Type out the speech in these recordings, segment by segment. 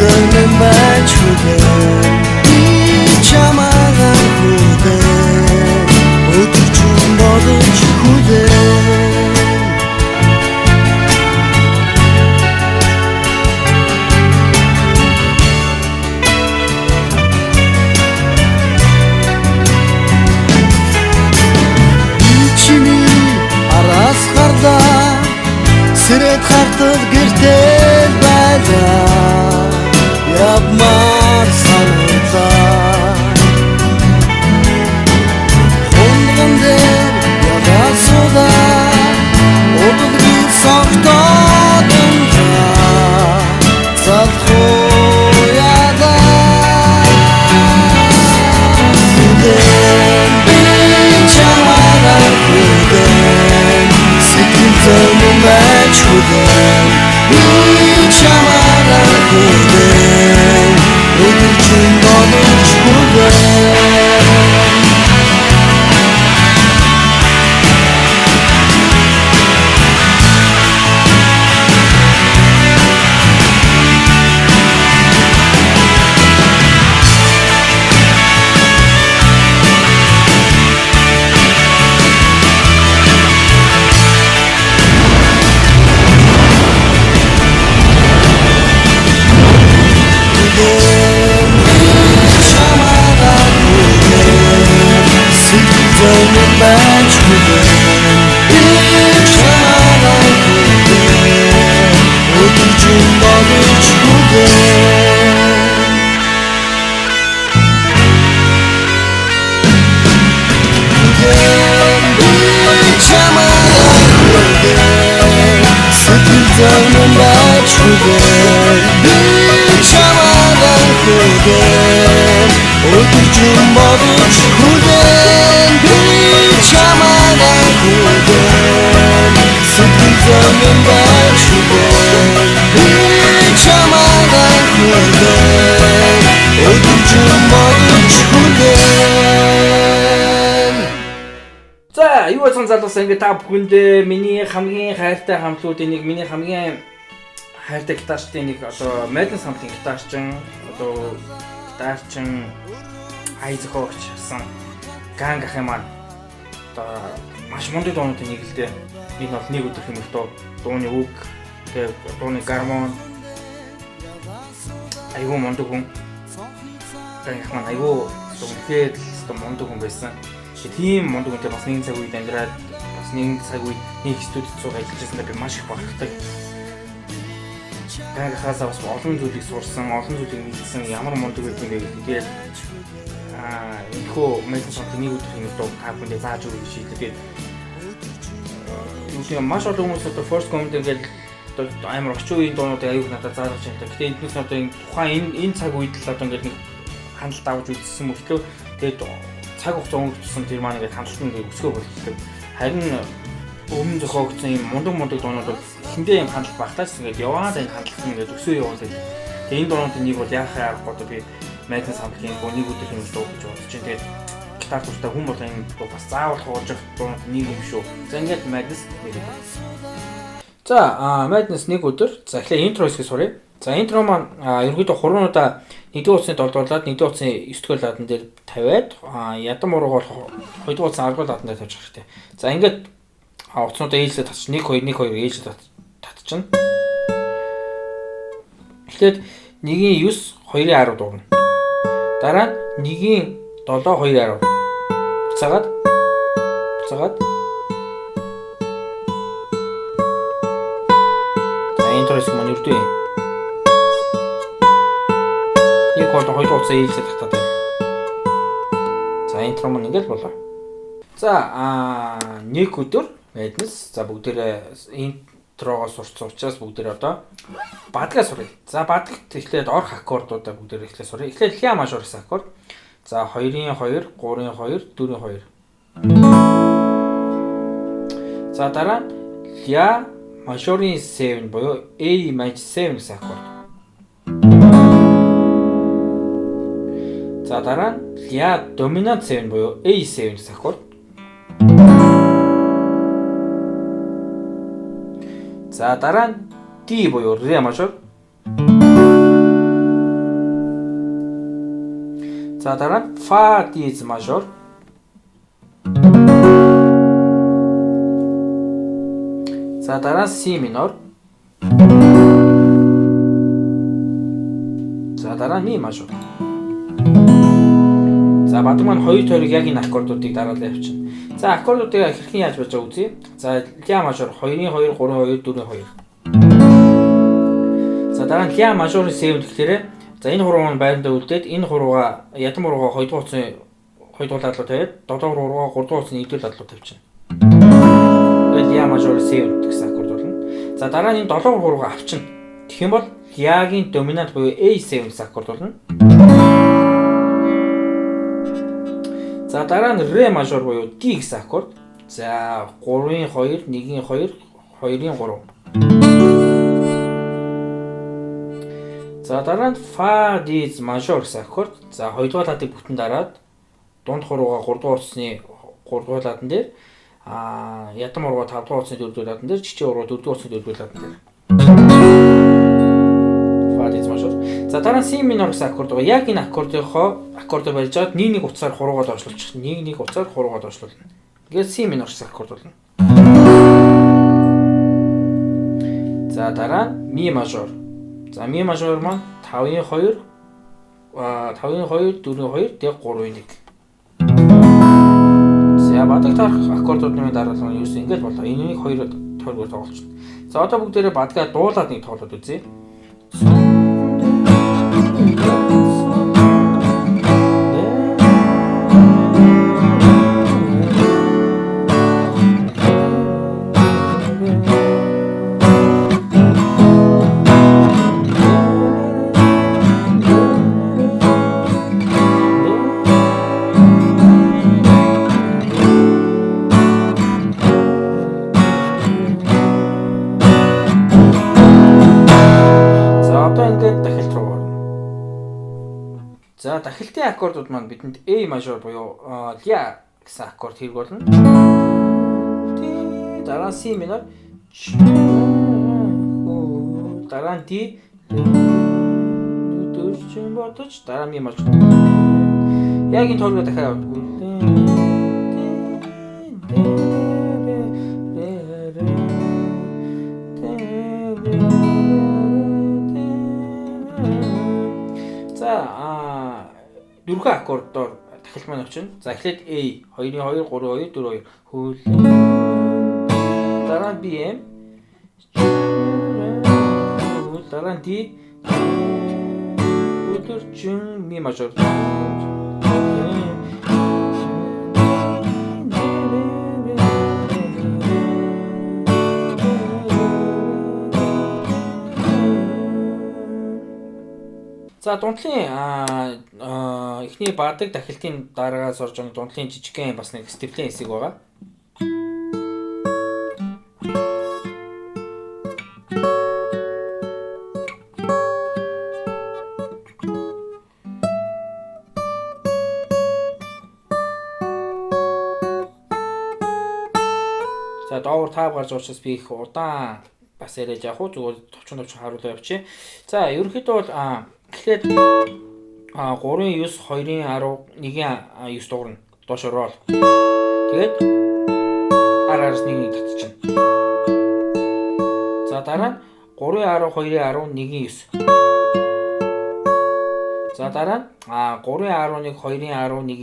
зовлон байж хүлээн. Би чамайг хүлээн, өдөржин болож хүлээн. Би чиний араас гарлаа, сэрэд хартал гэртэл байлаа, явмаар санагдлаа. Хундган дээр яваа суулаа, удалгүй согтоод унтаа, залхуу ядаа. Хүлээн, би чамайг хүлээн, сэтгэл зовлон байж хүлээн. Би чамайг хүлээн, өдөржин болож хүлээн. Хүлээн, би чамайг хүлээн, сэтгэл зовлон байж хүлээн. Би чамайг хүлээн, өдөржин болож хүлээн. Хүлээн, би чамайг хүлээн, сэтгэл зовлон байж хүлээн. Би чамайг хүлээн, өдөржин болож хүлээн. Би чамайг хүлээн, сэтгэл зовлон байж хүлээн. Би чамайг хүлээн, өдөржин болож хүлээн. За, юу болсон залуус, ингээд та бүхэндээ миний хамгийн хайртай хамтлагуудын нэг, миний хамгийн хайртай гитарчдын нэг, одоо Madness хамтлагийн гитарчин, одоо гитарчин ай зохиогч болсон Ганг ахын маань одоо маш мундаг дуунуудын нэг л дээ. Энэ бол нэг өдөр хэмээх дуу, дууны үг, тэгээ дууны гармон айгүй мундаг хүн. Ганг ах маань айгүй үнэхээр л мундаг хүн байсан. Тийм мундаг хүнтэй бас нэгэн цаг үед амьдраад, бас нэгэн цаг үед нэг студид сууг ажиллаж байсандаа би маш их бахархдаг. Ганг ахаасаа бас олон зүйлийг сурсан, олон зүйлийг мэдсэн, ямар мундаг байдаг юм бэ гэдэг. Тэгээд энэхүү Madness хамтлагийн нэг өдөр хэмээх дуу та бүхэндээ зааж өгье гэж шийдлээ. Тэгээд юу гэх юм, маш олон хүмүүс одоо first comment ингээл одоо амар орчин үеийн дуунуудыг аюух надад зааж байна. Гэтэ эндээс одоо энэ тухайн энэ цаг үед л одоо ингээд нэг хяналт авч үзсэн мөртлөө тэгээд цаг хугацаа өнгөрөх тусам тэр маань ингээд хяналт нь ингээд өсгөө болчихдог. Харин өмнө зохиогдсон юм мундаг дуунууд бол эхэндээ юм хяналт багтааж ингээд яваад энэ хяналт нь ингээд өсөө яваад байдаг. Тэгээд энэ дуунуудын нэг бол яахаа аргагүй одоо би Madness хамтлагийн нэг өдөр хэмээх дуу гэж бодож байна. Тэгээд гитар дуртай хүн болгон энэ дуу бас заавал хуулж явах дуунууд нэг юм шүү. За, ингээд Madness нэг өдөр. За, Madness нэг өдөр. За, эхлээ intro хэсгийг суръя. За, intro маань ерөнхийдөө хуруунуудаа нэгдүгээр утасны 7 дугаар лад, нэгдүгээр утасны 9 дугаар ладан дээр тавиад, ядан мурууг бол хоёрдугаар утасны 10 дугаар ладан дээр тавьж хэрэгтэй. За, ингээд утаснуудаа ээлжлээд татчих. 1 2 1 2 ээлжлээд татчихна. Эхлээд 1-ийн 9 2-ын 10 дуурна. Дараа нь 1-ийн 7 2-ын 10. Буцаагаад буцаагаад. За, intro хэсэг маань өрдөө юм. Нэг болон хоёр утсаа ээлжлээд татаад байна. За, intro маань ингээд болоо. За, нэг өдөр Madness. За, бүгдээрээ intro гоо сурцсан учраас бүгдээрээ одоо бадгаа суръя. За, бадагт эхлээд орох аккордуудаа бүгдээрээ эхлээд суръя. Эхлээд ля мажор гэсэн аккорд. За, 2-ын 2, 3-ын 2, 4-ын 2. За, дараа нь ля мажорын 7 буюу A maj 7 гэсэн аккорд. За, дараа нь ля доминант 7 буюу A7 гэсэн аккорд. За, дараа нь D буюу ре мажор. За дараа нь фа диез мажор. За дараа нь си минор. За дараа нь ми мажор. За бадаг маань хоёр тойрог яг энэ аккордуудыг дараалал явчихна. За аккордуудыг хэрхэн яаж болж байгааг үзье. За ля мажор 2-ын 2, 3-ын 2, 4-ын 2. За дараа нь ля мажорын 7 гэхлээрэ за энэ хуруу маань байрандаа үлдээд энэ хурууга ядам хурууга 2 дугаар утасны 2 дугаар лад руу тавиад 7 хурууга 3 дугаар утасны 1 дугаар лад руу тавьчихна. Тэгээд ля мажорын 7 гэсэн аккорд болно. За дараа нь энэ 7 хурууга авчина. Тэгэх юм бол лягийн доминант буюу A7 гэсэн аккорд болно. За дараа нь ре мажор буюу D гэсэн аккорд. За 3-ын 2, 1-ийн 2, 2-ын 3. За дараа нь фа диез мажор гэсэн аккорд. За 2 дугаар ладыг бүтэн дараад дунд хурууга 3 дугаар утасны 3 дугаар ладан дээр ядам хурууга 5 дугаар утасны 4 дугаар ладан дээр, жижиг хурууга 4 дугаар утасны 4 дугаар ладан дээр. Фа диез мажор. За дараа нь си минор гэсэн аккорд байгаа. Яг энэ аккордынхоо аккордоо барьж аваад нэг нэг утсаар хуруугаа доошлуулчих. Нэг нэг утсаар хуруугаа доошлуулна. Тэгээд си минор гэсэн аккорд болно. За дараа нь ми мажор. За ми мажор маань 5-ын 2, 5-ын 2, 4-ын 2, тэгээд 3-ын 1. За бадаг тарах аккордуудын дараалал нь ерөөсөө ингэж болоо. Энийг хоёр тойргоор тоглолчихно. За одоо бүгдээрээ бадгаа дуулаад нэг тоглоод үзье. За дахилтын аккордууд маань бидэнд A мажор буюу ля гэсэн аккорд хэрэг болно. Дараа нь C минор, дараа нь D, дөрвөн бодож дараа нь ми мажор. Яг энэ тойргоо дахиад явуулна. За дөрвөн аккордоор дахилт маань очино. За эхлээд A 2-ын 2, 3-ын 2, 4-ын 2 хөлөө. Дараа нь B M. Дараа нь D. Өдөржин ми мажор. За дунтлын эхний бадаг дахилтын дараагаас орж байгаа дунтлын жижигхэн бас нэг степлийн хэсэг байгаа. За доогуур таав гарч байгаа учраас би их удаан бас яриад явах уу, зүгээр товчон товчон харуулаа явчих. За ерөнхийдөө бол эхлээд 3-ын 9, 2-ын 10, 1-ийн 9 дуурна. Доош рол. Тэгээд ар араас нэг нэг татчихна. За дараа нь 3-ын 10, 2-ын 10, 1-ийн 9. За дараа нь 3-ын 11, 2-ын 10, 1-ийн 9.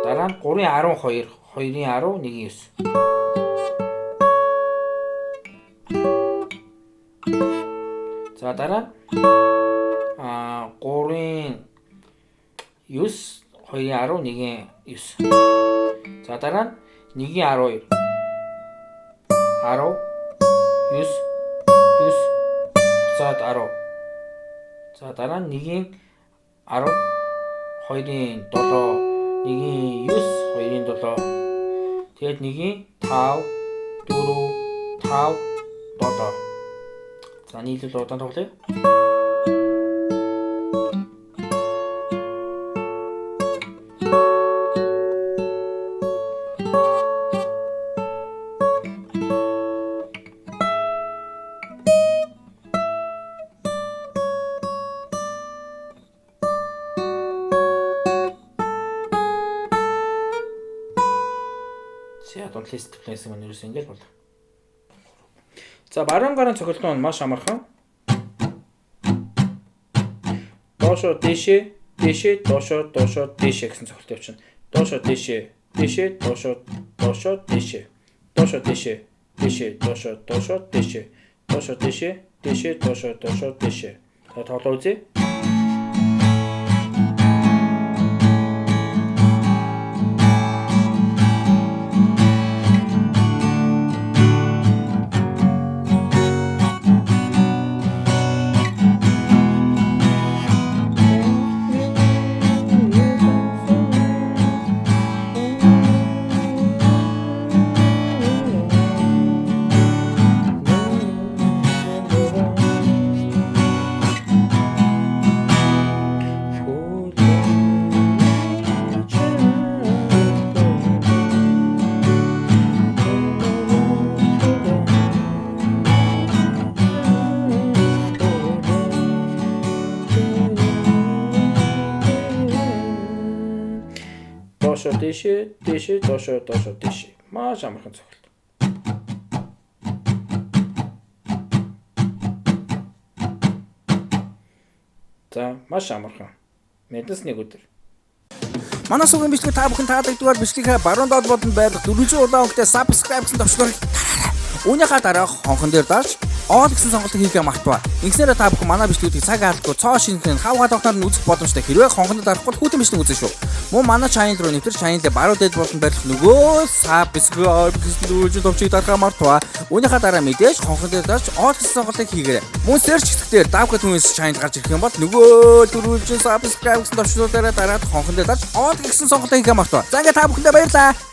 Дараа нь 3-ын 12, 2-ын 10, 1-ийн 9. За дараа нь 3-ын 9, 2-ын 10, 1-ийн 9. За дараа нь 1-ийн 12, 10, 9, 9, буцаад 10. За дараа нь 1-ийн 10, 2-ын 7, 1-ийн 9, 2-ын 7. Тэгээд 1-ийн 5, 4, 5, 7. За нийлүүл удаан тоглоё. Don't listen to play маань ерөөсөө ингээл болоо. За, баруун гарын цохилтон нь маш амархан. Доошоо дээшээ, дээшээ, доошоо, доошоо, дээшээ гэсэн цохилт явчихна. Доошоо дээшээ, дээшээ, доошоо, доошоо, дээшээ. Доошоо дээшээ, дээшээ, доошоо, доошоо, дээшээ. Доошоо дээшээ, дээшээ, доошоо, доошоо, дээшээ. За, тоглоо үзье. Доошоо дээшээ, дээшээ, доошоо, доошоо, дээшээ. Маш амархан цохилт. За, маш амархан. Мэднэс нэг өдөр. Манай сувгийн бичлэг та бүхэн таалагдвал бичлэгээ баруун доод болонд байрлах 400 улаан өнгөтэй subscribe гэсэн товчлуурыг дараарай. Үүнийхээ дараа хонхон дээр дарж all гэсэн сонголтыг хийхээ мартваа. Ингэснээр та бүхэн манай бичлэгүүдийг цаг алдахгүй цоо шинэхэн хав халуухнаар нь үзэх боломжтой. Хэрвээ хонхонд дарахгүй бол хүйтэн бичлэг үзэн шүү. Мөн манай channel руу нэвтэр channel-ийн баруун дээд болонд байрлах нөгөө subscribe гэсэн дөрвөлжин товчийг дарахаа мартваа. Үүнийхээ дараа мэдээж хонхон дээр дарж all гэсэн сонголтыг хийгээрэй. Мөн search хэсгээр Давка Twins channel гарч ирэх юм бол нөгөө дөрвөлжин subscribe гэсэн товчлуур дээр дараад хонхон дээр дарж all гэсэн сонголтыг хийхээ мартваа. За, ингээд та бүхэндээ баярлалаа.